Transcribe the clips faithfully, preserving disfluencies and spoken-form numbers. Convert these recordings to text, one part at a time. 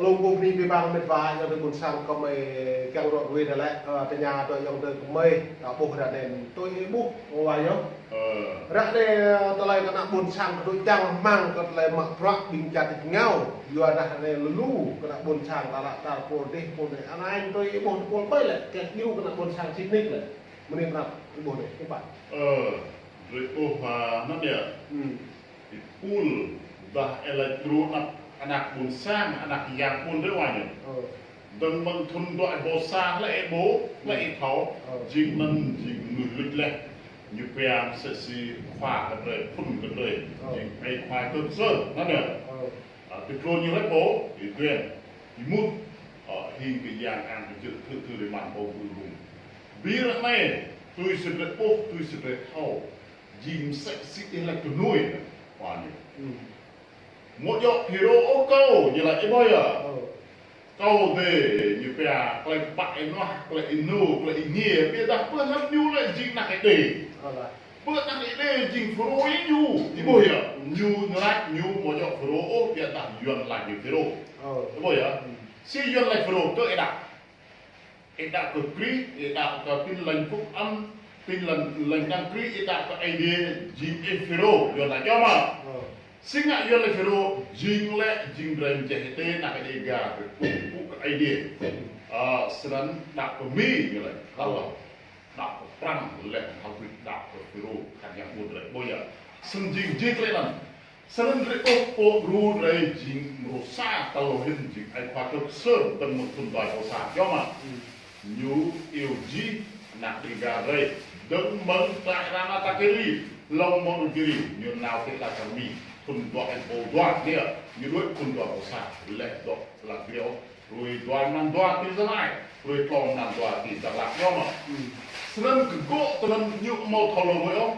Lông bông ni bi bang mĭt wa ayŏng adei ƀuôn sang kơ mơi kiăng rŏ ruê đa lĕ, ơ, tơña tơ ayŏng adei kơ mơi, ta ƀuh ră anei tui ih ƀuh, wa yơh. Ơ. Ră anei, ơ, tơlơi kơ ană ƀuôn sang kơ tui čiăng hmăng kơ tơlơi mă bruă ƀing čar ti ngao, yua dah anei lu, kơ ană ƀuôn sang ta lă tar pôl dih pôl anei, anei tui ih ƀuh tơpôl ƀai lĕ, kiăng iu kơ ană ƀuôn sang sĭt nik lĕ. Mơ̆ng anei prăp, ih ƀuh anei, ih ƀuh. Ơ, drei ƀuh, ơ, anăn yơh. Hmm. Êpul, dah êlâo đru anak, anak ƀuôn sang, anak yang ƀuôn drei wa ñu. Ơ. Dơ̆ng mơ̆ng thŭn dua êbâo sa lĕ êbâo, lĕ êthâo, ơ, jing anăn jing mnuih luč leh. Ñu pia msĕ si khua kơ drei, phŭn kơ drei, ơ, jing ai khua kơ ksơr, anăn yơh. Ơ. Ơ, ti tluôn ñu lĕ pô, êtuên, êmut, ơ, hing kơ yang ang kơ jơ̆ thŭ thŭ rơmăn pô ƀuôn ƀuôn. Bi ră anei, tui si drei ƀuh, tui si drei thâo, jing msĕ si ih lač kơ nuê, wa ñu. Hmm. Amâo djŏ FULRO ôh kâo, ñu lač ih ƀuh yơh. Ơ. Kâo dê, ñu pia, klei kpă ênuah, klei ênô, klei êngiê, ƀiădah pơ hlăm ñu lĕ jing anak Êđê. Ơ lah. Pơ anak Êđê jing FULRO ñu, ih ƀuh yơh. Ñu, ñu lač ñu amâo djŏ FULRO ôh, ƀiădah Yuăn lač ñu FULRO. Ơ. Ih ƀuh yơh. Hmm. Si Yuăn lač FULRO kơ ih đăo. Ih đăo kơ Krist, ih đăo kơ Tin Lành Phúc Âm, Tin Lành, Lành Đấng Christ, ih đăo kơ Aê Diê, jing ih FULRO, Yuăn lač yơh mơh. Ơ. Si ngă Yuăn lač FULRO, jing lĕ, jing drei mjeh ti anăn kơ Dega, drei pŭ, pŭ kơ Aê Diê. Ơ, snăn đăo kơ Mi, ñu lač, ơ, đăo kơ Prăng, leh hal wĭt đăo kơ FULRO, khăn yang ƀuôn drei, ƀuh yơh. Snăn jing jih klei anăn. Snăn drei ƀuh pô đru drei jing mrô sa tal êlâo hĭn jing ai khua kơ ksơr dơ̆ng mơ̆ng thŭn dua êbâo sa. Yơh mơh. Hmm. Ñu iêu jih anak Dega drei. Dơ̆ng mơ̆ng trại Ramatadary, hlŏng Mondulkiri, ñu nao ti ala čar Mi. Thŭn dua êbâo dua, ñu, ñu đuĕ thŭn dua êbâo sa, leh dŏ ala Griô. Hruê dua mlan dua ti Gia Lai, hruê tlâo mlan dua ti Dak Lak yơh mơh. Hmm. Snăn kơ gŏ tinăn ñu amâo thâo lŏ mơh ôh.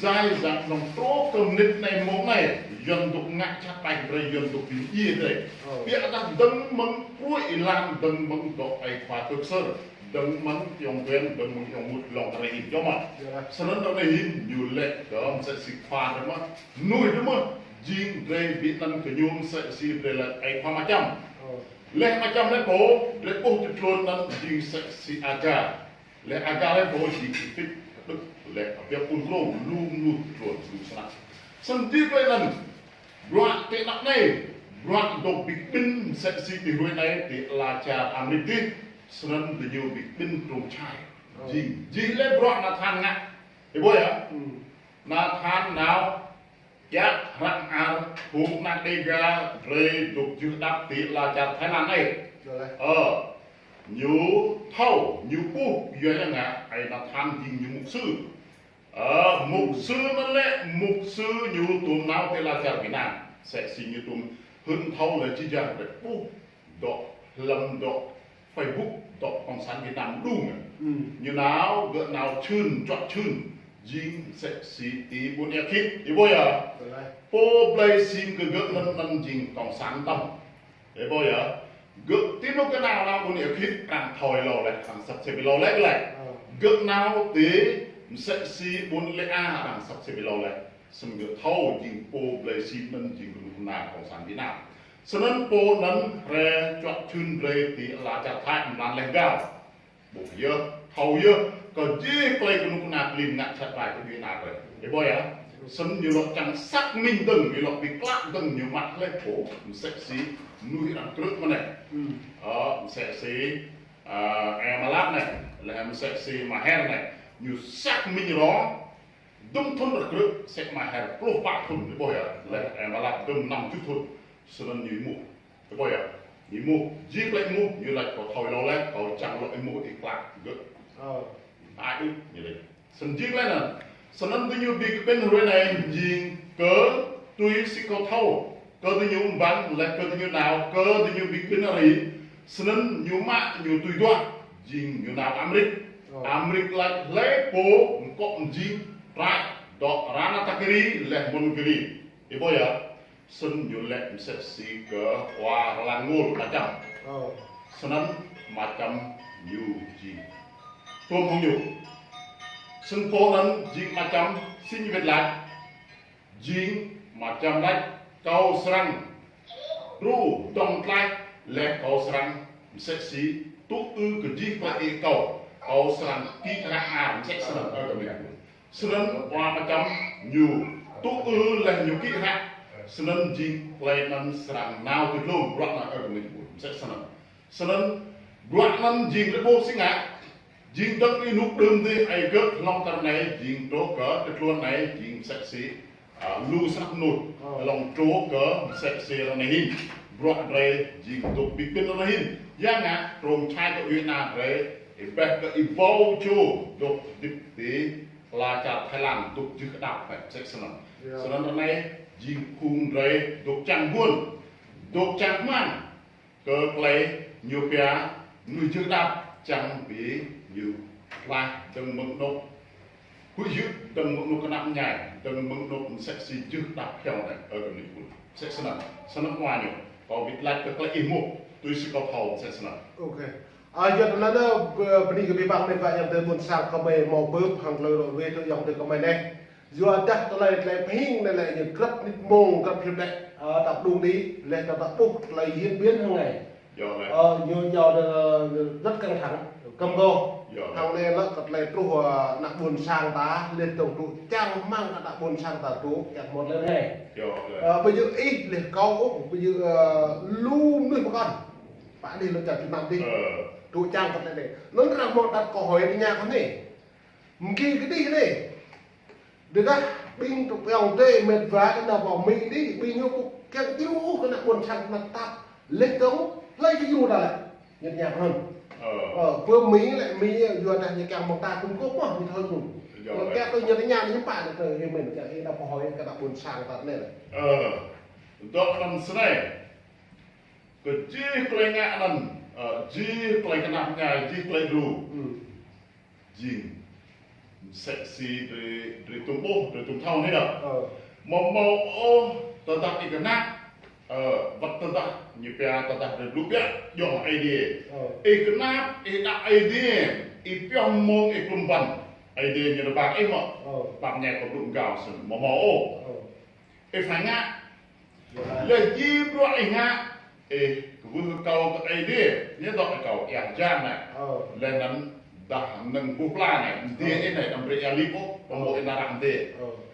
Jai jang knŏng truh kơ mnĭt anei mông anei, Yuăn dôk ngă jhat ƀai drei, Yuăn dôk bi mdjiê drei. Ơ. Ƀiădah dơ̆ng mơ̆ng pruê̆ êlan, dơ̆ng mơ̆ng dŏ ai khua kơ ksơr, dơ̆ng mơ̆ng ayŏng adei, dơ̆ng mơ̆ng ayŏng mŭt hlŏng ară anei hĭn yơh mơh. Yơh. Snăn ară anei hĭn ñu lĕ kơ msĕ si khua drei mơh, mnuih drei mơh, jing drei bi anăn kơ ñu msĕ si drei lač ai khua Ama Čăm. Ơ. Leh Ama Čăm leh pô, drei ƀuh ti tluôn anăn jing msĕ si Aga. Leh Aga leh pô jing ti Phit, Đức, leh abiă pun krông, lu mnuih ti tluôn, lu snăk. Snăn ti klei anăn, bruă ti anăp anei, bruă dôk bi kƀĭn msĕ si ti hruê anei ti ala čar Amêrik dih, snăn diñu bi kƀĭn trông čhai. Ơ. Jing, jih leh bruă Nathan ngă. Ih ƀuh yơh? Hmm. Nathan nao djă hră mơar phung anak Dega drei dôk jưh hđăp ti ala čar Thái Lan anei. Ơ, ñu thâo, ñu ƀuh, yua ya ngă, ai Nathan jing ñu mục sư. Ơ, mục sư anăn lĕ, mục sư ñu tuôm nao ti ala čar Việt Nam. Msĕ si ñu tuôm hưn thâo leh jih jang drei ƀuh dŏ hlăm dŏ Facebook dŏ Cộng sản Việt Nam đung. Hmm. Ñu nao, gơ̆ nao čhưn, čuă čhưn. Jing msĕ si ti ƀuôn Êa Khĭt, ih ƀuh yơh. Pô blei sim kơ gơ̆ anăn, anăn jing Cộng sản tăm. Ih ƀuh yơh. Gơ̆ ti anôk gơ̆ nao, nao ƀuôn Êa Khĭt, arăng thâo êlâo leh, arăng săp sĭp êlâo leh, leh. Ơ. Gơ̆ nao ti msĕ si ƀuôn Lê A, arăng săp sĭp êlâo leh. Snăn gơ̆ thâo jing pô blei sim anăn jing knŭk kna Cộng sản Việt Nam. Snăn pô anăn hriê čuă čhưn drei ti ala čar Thái mlan leh êgao. Ƀuh yơh, thâo yơh, kơ jih klei knŭk kna klin ngă jhat ƀai kơ djuê ana drei. Ih ƀuh yơh, snăn ñu lŏ čiăng xác minh dơ̆ng, ñu lŏ bi klă dơ̆ng ñu mă leh pô, msĕ si mnuih arăng krư̆ mơh anei. Hmm. Ơ, msĕ si, ơ, Êa Mlat anei, leh msĕ si Maher anei, ñu xác minh rŏ, dŭm thŭn arăng krư̆, msĕ Maher pluh pă thŭn, ih ƀuh yơh, leh Êa Mlat dŭm năm kjuh thŭn. Snăn ñu êmuh. Ih ƀuh yơh. Ñu êmuh. Jih klei êmuh, ñu lač kâo thâo êlâo leh, kâo čiăng lŏ êmuh ih klă gơ̆. Ơ. Ai ŭt, ñu lač. Snăn jih klei anăn. Snăn diñu bi kƀĭn hruê anei jing kơ tui si kâo thâo. Kơ diñu mbăng, leh kơ diñu nao, kơ diñu bi kƀĭn ară anei. Snăn ñu mă, ñu tui duah. Jing ñu nao Amêrik. Ơ. Amêrik lač hlei pô mkŏ mjing, trại, dŏ Ramatadary, leh Mondulkiri. Ih ƀuh yơh. Snăn ñu lĕ msĕ si kơ wa Rlan Ngôl Ama Čăm. Ơ. Snăn Ama Čăm ñu jing tuôm hŏng ñu. Snăn pô anăn jing Ama Čăm, si ñu wĭt lač. Jing Ama Čăm lač, kâo srăng đru dŏng tlaih Leh kâo srăng msĕ si tŭ ư kơ jih klei ih kâo, kâo srăng kĭ hră mơar msĕ snăn ơ kơ mĭn. Snăn wa mčăm ñu tŭ ư leh ñu kĭ hră. Snăn jing klei anăn srăng nao ti dlông bruă anăn ơ kơ mĭn msĕ snăn. Snăn bruă anăn jing rơbô si ngă, jing dơ̆ng ênuk đưm dih ai gơ̆ hlŏng kơ anei jing truh kơ ti tluôn anei jing msĕ si, a, lu snăk nut. Hlŏng truh kơ msĕ si ară anei hĭn. Bruă drei jing dôk bi kƀĭn ară anei hĭn. Ya ngă, trông čhai kơ ui na drei, êbeh kơ êbâo čô dôk hdĭp ti ala čar Thái Lan dôk jưh kđap msĕ snăn. Snăn ară anei jing phung drei dôk čang guôn, dôk čang kmăn. Kơ klei ñu pia mnuih jưh kđap čiăng bi ñu tlaih dơ̆ng mơ̆ng anôk huĭ hyưt, dơ̆ng mơ̆ng anôk knap mñai, dơ̆ng mơ̆ng anôk msĕ si jưh kđap hiâo anei ơ kơ mnuih ƀuôn. Msĕ snăn, snăn wa ñu, kâo wĭt lač kơ klei ih mŭk, tui si kâo thâo msĕ snăn. Ok. A, yua anăn, ơ, bni kơ bi băng mĭt wa ayŏng adei ƀuôn sang kơ mei mâo bưp hŏng klei ră ruê tơ ayŏng adei kơ mei anei. Yua dah klei, klei phing anei lĕ ñu grăp mnĭt mông grăp hiăp lĕ, a, tăp đung đi, lĕ tăp tăp ƀuh klei diễn biến hŏng anei. Ơ, ñu yua, ơ, rất căng thẳng, cam go. Hŏng anei lĕ kơ klei truh, ơ, ană ƀuôn sang ta, leh dơ̆ng truh čang hmăng kơ ană ƀuôn sang ta truh, kiăng mŭt leh anei. Ơ, ƀu djơ̆ ih leh kâo ôh, ƀu djơ̆, ơ, lu mnuih pơkŏn. Pă dih lu čar Việt Nam dih. Truh čang kơ leh anei. Anăn arăng mâo đặt câu hỏi ti anei kơ anei. Mgi kơ dih anei. Tơdah ƀing tŭ ayŏng adei mĭt wa kơ nao pơ Mi dih, ƀing ñu kŭ kiăng djru kơ ană ƀuôn sang anăn tăp. Leh dơ̆ng, hlei djru ta lĕ. Ñu tơña kơ anăn. Ơ, pơ Mi lĕ Mi yua dah ñu kiăng mơ̆ng ta kŭm kôp mơh, ñu thâo ñu. Leh kiăng tơ ñu tơña ñu pă leh tơ ih mĭn, kiăng ih nao pơ hŏi kơ ană ƀuôn sang ta anei lĕ. Ơ, dŏ anăn snei. Kơ jih klei ngă anăn, ơ, jih klei knap mñai, jih klei đru. Jing msĕ si drei, drei tuôm ƀuh, drei tuôm thâo anei dah. Amâo mâo ôh tơdah ih knap, ơ, wăt tơdah ñu pia tơdah drei blŭ ƀiă, djŏ Aê Diê. Ih knap, ih đăo Aê Diê, ih pioh mông ih klŭm băn, Aê Diê ñu rơbat ih mơh. Pap ñai kơ blŭ mgao snăn, amâo mâo ôh. Ih phải ngă. Leh jih bruă ih ngă, ih kwưh akâo kơ Aê Diê, ñu dŏ akâo êa hjan anei. Leh anăn dah mnơ̆ng buh pla anei, mdiê ih anei, đăm brei êa lip ôh, pô mâo ih nao ră mdiê.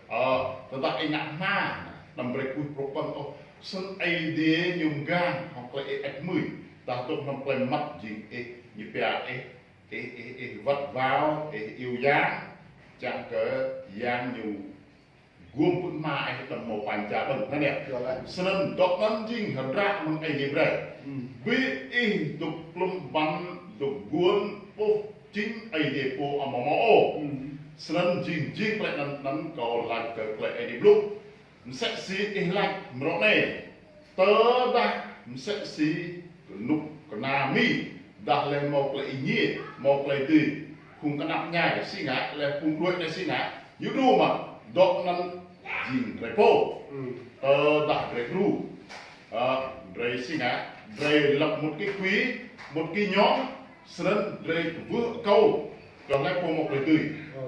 Ơ, tơdah ih ngă hma, đăm brei kwưh prŏk păng ôh, snăn Aê Diê ñu mgang hŏng klei ih êč hmưi, dah dôk hŏng klei mmăt jing ih, ñu pia ih, ih, ih, ih wăt wao, ih iêu yang, čiăng kơ yang ñu guôm pưk hma ih đăm mâo păn ja ƀơ̆ng, anăn yơh. Snăn dŏ anăn jing hdră mơ̆ng Aê Diê brei. Bi ih dôk klŭm băn, dôk guôn, ƀuh jing Aê Diê pô amâo mâo ôh. Snăn jing, jing klei anăn, anăn kâo lač kơ klei Aê Diê blŭ. Msĕ si ih lač mrâo anei. Tơdah msĕ si knŭk kna Mi, dah leh mâo klei êngiê, mâo klei dưi, phung knap mñai si ngă, leh phung đuĕ anei si ngă, ñu đru mơh, dŏ anăn jing drei pô. Tơdah drei đru, ơ, drei si ngă, drei lăp mŭt kơ kwi, mŭt kơ ñŏng, snăn drei kwưh akâo kơ hlei pô mâo klei dưi.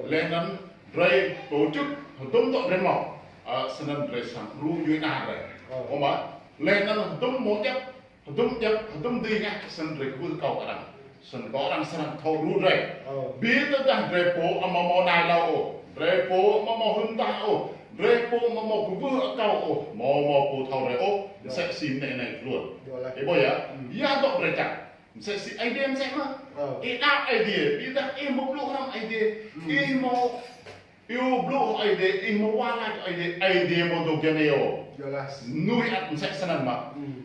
Leh anăn drei tổ chức hdŭm dŏ drei mâo. Ơ, snăn drei srăng đru djuê ana drei. Ơ, mă. Leh anăn hdŭm mâo djăp, hdŭm djăp, hdŭm dưi ngă, snăn drei kwưh akâo kơ arăng. Snăn kơ arăng srăng thâo đru drei. Bi tơdah drei pô amâo mâo nai êlâo ôh, drei pô amâo mâo hưn mdah ôh, drei pô amâo mâo kwưh akâo ôh, amâo mâo pô thâo drei ôh, msĕ si mnei anei tluôn. Ih ƀuh yơh, ya dŏ drei čiăng. Msĕ si Aê Diê msĕ mơh. Ih đăo Aê Diê, ƀiădah ih amâo blŭ hrăm Aê Diê. Ih amâo iêu blŭ Aê Diê, ih amâo wah lač Aê Diê, Aê Diê amâo dôk jăn ih ôh. Mnuih ăt msĕ snăn mơh.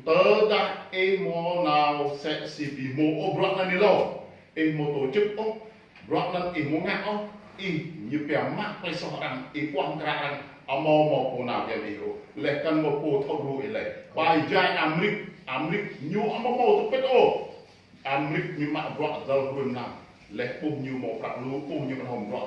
Tơdah ih amâo nao msĕ si bi hmô ôh bruă anăn êlâo. Ih amâo tổ chức ôh. Bruă anăn ih amâo ngă ôh, ih ñu pia mă klei soh arăng, ih ƀuah mkra arăng, amâo mâo pô nao jăn ih ôh. Leh kăn mâo pô thâo đru ih leh. Ƀai jai Amêrik, Amêrik ñu amâo mâo tŭ pĭt ôh. Amêrik ñu mă bruă dăl hruê mlam. Leh ƀuh ñu mâo prăk lu, ƀuh ñu mâo bruă.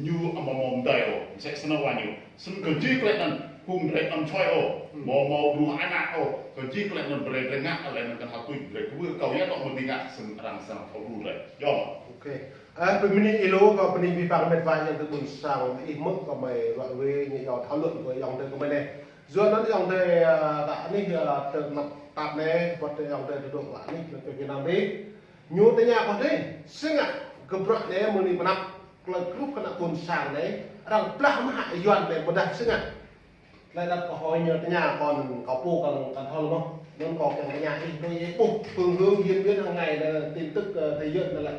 Ñu amâo mâo mdei ôh. Msĕ snăn wa ñu. Snăn kơ jih klei anăn, phung drei amâo čuai ôh. Amâo mâo đru ană ôh. Kơ jih klei anăn brei drei ngă, leh anăn kăn hal tuč drei kwưh akâo ya dŏ mơ̆ng bi ngă, snăn arăng srăng thâo đru drei. Yơh. Ok. Ơ, bi mni êlâo kơ bi mni bi băng mĭt wa ayŏng adei ƀuôn sang, ih mơ̆ng kơ mei ră ruê ñu yua thảo luận kơ ayŏng adei kơ mei anei. Yua anăn ayŏng adei, ơ, ta anei, ơ, tơ anăp Tap ne, wăt ayŏng adei dôk wă nik, lĕ kơ Việt Nam dih. Ñu tơña kơ dih, si ngă kơ bruă ne mơ̆ng anei mnăp, klei kruh kơ ană ƀuôn sang ne, arăng blah mă hă Yuăn ne, ƀiădah si ngă. Lĕ đăp kơ hơi ñu tơña kơ kâo pô kăn, kăn thâo lĕ mơh. Anăn kâo kiăng tơña ih, tui ih ƀuh phương hướng diễn biến hàng ngày là tin tức, ờ, thế giới anăn lĕ.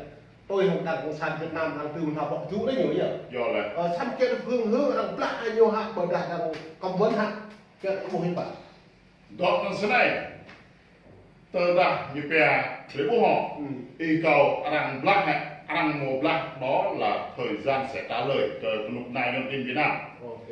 Tui hŏng đảng cộng sản Việt Nam arăng tui mthâo pŏk jŭ anăn ñu yơh. Yơh lĕ. Ơ, săm kiăng phương hướng arăng blah ñu hă, ƀiădah arăng cấm vận hă. Kiăng ƀuh ih pă. Dŏ anăn snei. Tơdah ñu pia, drei ƀuh hŏ. Hmm. Ih kâo arăng blah hĕ, arăng mâo blah đó là thời gian sẽ trả lời kơ knŭk kna Yuăn tin Việt Nam. Ok.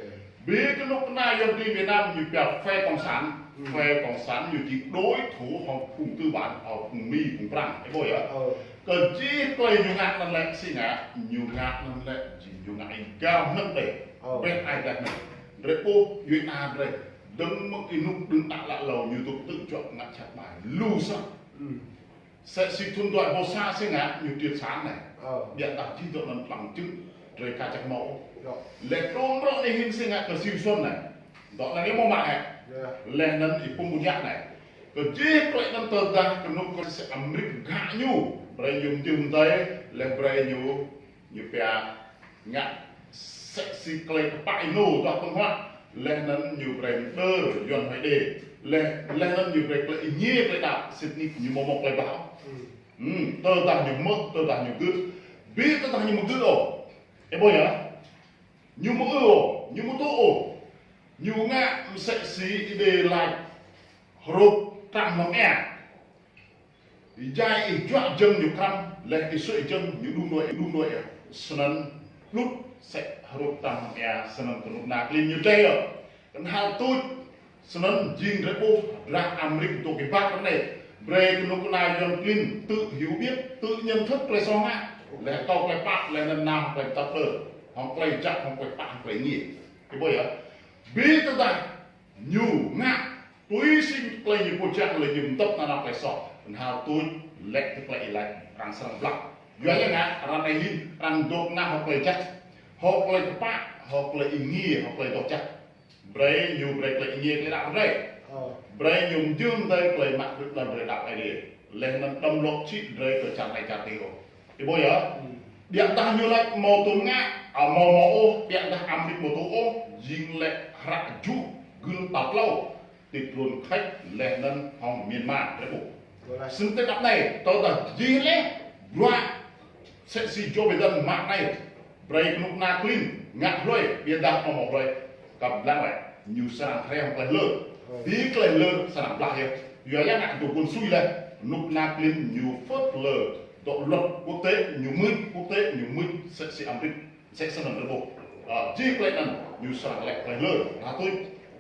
Bi knŭk kna Yuăn tin Việt Nam ñu pia phe cộng sản, hmm, phe cộng sản ñu jing đối thủ hŏng phung tư bản, hŏng phung Mi, phung Prăng, ih ƀuh yơh. Ờ. Kơ jih klei ñu ngă anăn lĕ si ngă, ñu ngă anăn lĕ, jing ñu ngă êgao hnơ̆ng đei. Ờ. Ƀĕ ai dah anăn. Drei ƀuh, djuê ana drei. Dơ̆ng mơ̆ng ênuk đưm đă lă lâo ñu tŭk tŭk čuă ngă čăt ƀai. Lu snăk. Hmm. Msĕ si thŭn dua êbâo sa si ngă ñu triệt sản anei. Ờ. Ƀiădah jih dŏ anăn bằng chứng drei ka čăk mâo. Yơh. Leh truh mrâo anei hĭn si ngă kơ Siu Suôn anei. Dŏ anăn ñu mâo mă hĕ. Yơh. Leh anăn Y Pum Bun Yă anei. Kơ jih klei anăn tơdah knŭk kna Amêrik gak ñu. Brei ñu mjưh mdei, leh brei ñu ñu pia ngă msĕ si klei kpă ênô dôk ƀơ̆ng huă, leh anăn ñu brei mdơr Yuăn Hoai Đê, leh, leh anăn ñu brei klei êngiê klei đăo, sĭt nik ñu mâo mâo klei blah. Hmm. Hmm, tơdah ñu mơ̆, tơdah ñu gưt, bi tơdah ñu mgưt ôh. Ih ƀuh yơh, ñu mơ̆ ư ôh, ñu mtŭ ôh. Ñu ngă msĕ si êdei lač hrup trăng mơ̆ng êa. Êjai ih juă jơ̆ng ñu krăm, leh ih suê jơ̆ng ñu đŭng đuĕ, đŭng đuĕ yơh. Snăn lut msĕ hrup trăng êa, snăn knŭk kna klin ñu dleh yơh. Knhal tuč, snăn jing drei ƀuh, drah Amêrik dôk êbat anei. Brei knŭk kna Yuăn klin, tự hiểu biết, tự nhận thức klei soh ngă. Leh kâo klei pap, leh anăn nao klei mtăp đơ. Hŏng klei jăk, hŏng klei pap, hŏng klei êngiê. Ih ƀuh yơh. Bi tơdah ñu ngă, tui si klei ñu pô čiăng leh ñu mtăp nanao klei soh. Knhal tuč lĕ kơ klei êlâo arăng srăng blah. Yua ya ngă, arăng anei hĭn, arăng dôk ngă hŏng klei jăk, hŏng klei kpă, hŏng klei êngiê, hŏng klei doh jăk. Brei ñu brei klei êngiê klei đăo brei. Ơ. Brei ñu mjưh mdei klei mă krư̆ lăn drei đăo Aê Diê. Leh anăn đăm lŏ čhĭ drei kơ čar anei čar ti ôh. Ih ƀuh yơh. Hmm. Ƀiădah ñu lač mâo tuôm ngă, a, mâo mâo ôh, ƀiădah Amêrik mâo tuôm ôh, jing lĕ hră jŭ gưl tal tlâo. Ti tluôn Khač leh anăn hŏng Myanmar, drei ƀuh. Ƀuh leh. Snăn ti anăp anei, tơdah jih leh, bruă msĕ si Joe Biden mă anei, brei knŭk kna klin, ngă hluê, ƀiădah amâo mâo hluê, kăp blang leh, ñu srăng hriăm klei lơ. Hmm. Bi klei lơ srăng blah yơh. Yua ya ngă dôk ƀuôn sui leh, knŭk kna klin ñu phŭt lơ, dŏ luật quốc tế ñu mưč, quốc tế ñu mưč, msĕ si Amêrik. Msĕ snăn drei ƀuh. A, jih klei anăn ñu srăng leh klei lơ, nah tuč,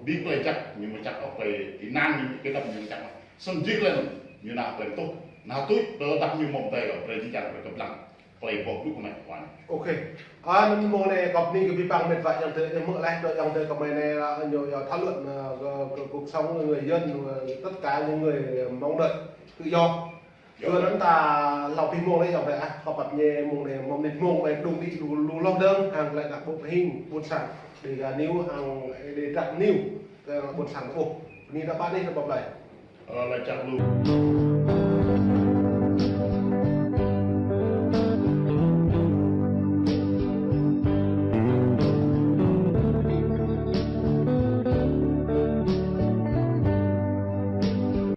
bi klei jăk ñu mčăk ôh, klei ênang ñu, klei đăp ñu mčăk ôh. Snăn jih klei anăn ñu nao klei mtuh. Nah tuč, tơdah ñu mâo mdei ôh, brei jih jang brei kăp blang. Klei boh blŭ kơ mei wan. Ok. A, anăn mông anei kâo bni kơ bi păng mĭt wa ayŏng adei, mơ̆ leh dŏ ayŏng adei kơ mei anei, a, ñu, ñu thảo luận, a, kơ, kơ cuộc sống người dân, a, tất cả những người mong đợi tự do. Yua anăn ta hlâo bi mông anei ayŏng adei ah, kâo pap ñe mông anei, mông anei mông anei đŭng đĭ lu, lu lŏ dơ̆ng, hŏng klei đăo ƀuh hing, ƀuôn sang, Dega News, hŏng Dega News, kơ ƀuôn sang ƀuh. Anei ta ƀuh anei ta ƀuh leh. Ơ, lač jăk lu.